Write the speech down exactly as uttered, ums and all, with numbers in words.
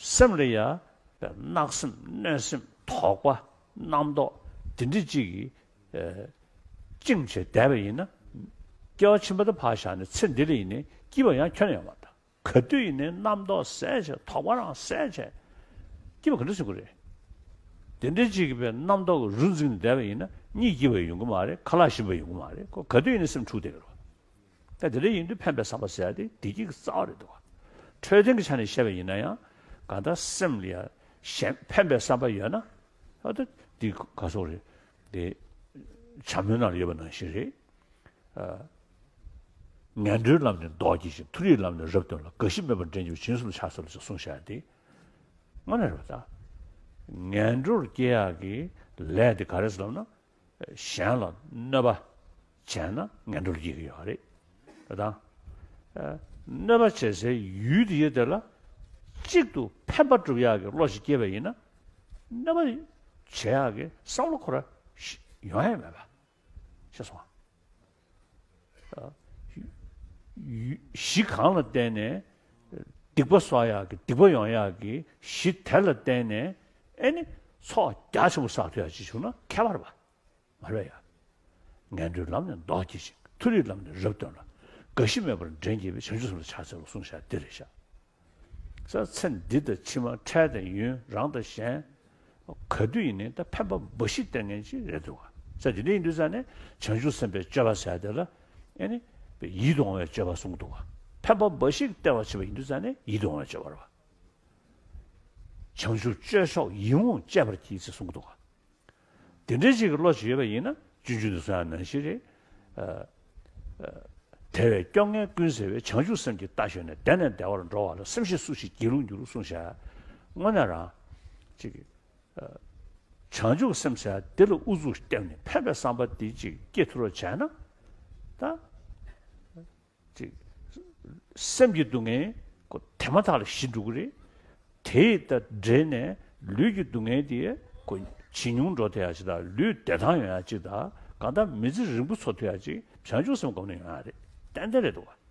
སེམས་ལ་ཡ་བའི་བརྣག་སེམས་གནོད་སེམས་དོགས་པ་རྣམ་རྟོག་དེ་འདྲ་ཅིག་གིས་ཨེ་བཅིངས་བྱས་བསྡད་པ་ཡིན་ན། སྐྱེ་བ་ཕྱི་མ་དེ་ཕར་བཞག་ནས་ཚེ་འདི་ལ་ཡིན་ནའི་སྐྱིད་པ་ཡང་ཁྱོན་ནས་ཡོང་མ་ཐག་ག་དུས་ཡིན་ནའི་རྣམ་རྟོག་ཟད་བྱས་དོགས་པ་རང་ཟད་བྱས། སྐྱིད་པ་ག་འདྲ་བྱུང་གི་རེད། དེ་འདྲའི་ཅིག་གི་བའི་རྣམ་རྟོག་གི་རུ་འཛིངས་ནས་བསྡད་པ་ཡིན་ན་གཉིད་སྐྱིད་པ་ཡོང་གི་མ་རེད། ཁ་ལག་ཞིམ་པ་ཡོང་གི་མ་རེད། ཁོ་ག་དུས་ཡིན་ནའི་སེམས་འཁྲུག་བསྡད་ཀྱི་རེད། ད་དེ་འདྲ་ཡིན་དུས་ཕན་པའི་བསམ་པ་ཟེར་ཡ་དེ་བདེ་སྐྱིད་ཀྱི་རྩ་བ་རེད་འདུག་ག་འཕྲོད་བསྟེན་གྱི་ཆ་ནས་བཤད་པ་ཡིན་ན་ཡང་གང་ལྟར་སེམས་ལ་ཡ་གཞན་ཕན་པའི་བསམ་པ་ཡོད་ན། ཨ་ད་འདི་ག་སོགས་རེད། དེ་བྱ་མོའི་ནང་ལ་ཡོད་པ་ནང་བཞིན་རེད། ཨ། ངན་འགྲོའི་ལམ་ནི་མདོག་སྐྱེད་ཅིང་། མཐོ་རིས་ལམ་ནི་རབ་སྟོན་ལ། རྒ་ཤི་མེད་པར་འདྲེན་གྱི་བྱང་ཆུབ་ལ་ཕྱག་འཚལ་ལོ་ཞེས་གསུངས་བཞག་སྟེ། དངོས་གནས་རེད་པ་ད། ངན་འགྲོར་སྐྱེ་ཡག་གི་ལས་དེ་ག་རེ་ཟེར་ལབ་ན། གཞན་ལ་གནོད་པ་བྱས་ན་ངན་འགྲོར་སྐྱེ་གི་ཡོད་རེད། ད་དང་། གནོད་པ་བྱེད་སའི་ཡུལ་དེ་ཡོད་དེ་ལ་གཅིག་ཏུ་ཕན་པ་སྒྲུབ་ཡག་གི་བློ་ཞིག་སྐྱེས་པ་ཡིན་ན། གནོད་པ་བྱེད་ཡག་གི་བསམ་བློ་ཁོ་ར་ཡོང་ཡ་མེད་པ། ཤེས་སོང་ཨ། གཞི་གང་ལ་བརྟེན་ནས་སྡིག་པ་གསོག་ཡག་གི་སྡིག་པ་ཡོང་ཡག་གི་གཞི་དེ་ལ་བརྟེན་ནས་ཨེ་ནི་ཚོགས་རྒྱ་ཆེན་པོ་བསགས་ཐུབ་ཡག་ཅིག་བྱུང་ན་ཁྱད་པར་བ་མ་རེད་ཡ། ངན་འགྲོའི་ལམ་ནི་མདོག་སྐྱེད་ཅིང་། མཐོ་རིས་ལམ་ནི་རབ་སྟོན་ལ། རྒ་ཤི་མེད་པར་འདྲེན་བགྱིད་པའི། བྱང་ཆུབ་སེམས་ལ་ཕྱག་འཚལ་ལོ་གསུངས་བཞག་འདི་རེད་ཤག་ས་ཚེ་འདི་དང་ཕྱི་མ་འཕྲལ་དང་ཡུན་རང་དང་གཞན། ག་དུས་ཡིན་ནའི་ད་ཕན་པ་འབའ་ཞིག་སྟེར་མཁན་ཅིག་རེད་འདུག་ག་ས་དེ་འདྲ་ཡིན་དུས་ཙང་ནས་བྱང་ཆུབ་སེམས་དཔའི་སྤྱོད་པ་ཟེར་དེ་ལ་ཨེ་ནི་ཡིད་དུ་འོང་བའི་སྤྱོད་པ་གསུངས་འདུག་ག་ཕན་པ་འབའ་ཞིག་སྟེར་བར་བྱེད་པ་ཡིན་དུས་ཙང་ནས་ཡིད་དུ་འོང་བའི་སྤྱོད་པ་རེད་པ། བྱང་ཆུབ་སྤྱོད་མཆོག་ཡིད་འོང་སྤྱད་པར་བགྱི་ཟེར་གསུངས་འདུག་ག་དེ་འདྲའི་ཅིག་གི་བློ་ཞིག་ཡོད་པ་ཡིན་ན་སྤྱོད་འཇུག་ཏུ་གསུངས་ཡག་ནང་བཞིན་རེད། ཨ། ཨ། དལ་བས་སྐྱོ་ངལ་ཀུན་སེལ་བའི། བྱང་ཆུབ་སེམས་ཀྱི་རྟ་ཞོན་ནས། བདེ་ནས་བདེ་བར་འགྲོ་བ་ལ། སེམས་ཤེས་སུ་ཞིག་སྒྱིད་ལུག་འགྱུར་གསུངས་བཞག་དངོས་གནས་རང་ཅིག་ཨ། བྱང་ཆུབ་སེམས་ཟེར་ཡག་དེ་ལ་ཨུ་ཚུགས་བརྒྱབ་ནས་ཕན་པའི་བསམ་པ་དེ་ཅིག་སྐྱེ་ཐུབ་རོགས་བྱས་ན། ད་ཅིག་སེམས་ཀྱི་སྡུག་བསྔལ་ཁོ་དེ་མ་ཐག་ལ་ཞི་འགྲོ་གི་རེད། དེ་ཡི་ད་འདྲེས་ནས་ལུས་ཀྱི་སྡུག་བསྔལ་དེ་ཁོ་ཇེ་ཉུང་འགྲོ་ཐུབ་ཡག་ཅིག་དང་ལུས་བདེ་ཐང་ཡོང་ཡག་ཅིག་དང་གང་ལྟར་མི་ཚེ་རིང་པོ་འཚོ་ཐུབ་ཡག་ཅིག་བྱང་ཆུབ་སེམས་སྒོམ་ནས་ཡོང་ཡག་རེད། ཏན་ཏན་རེད་འདུག་ག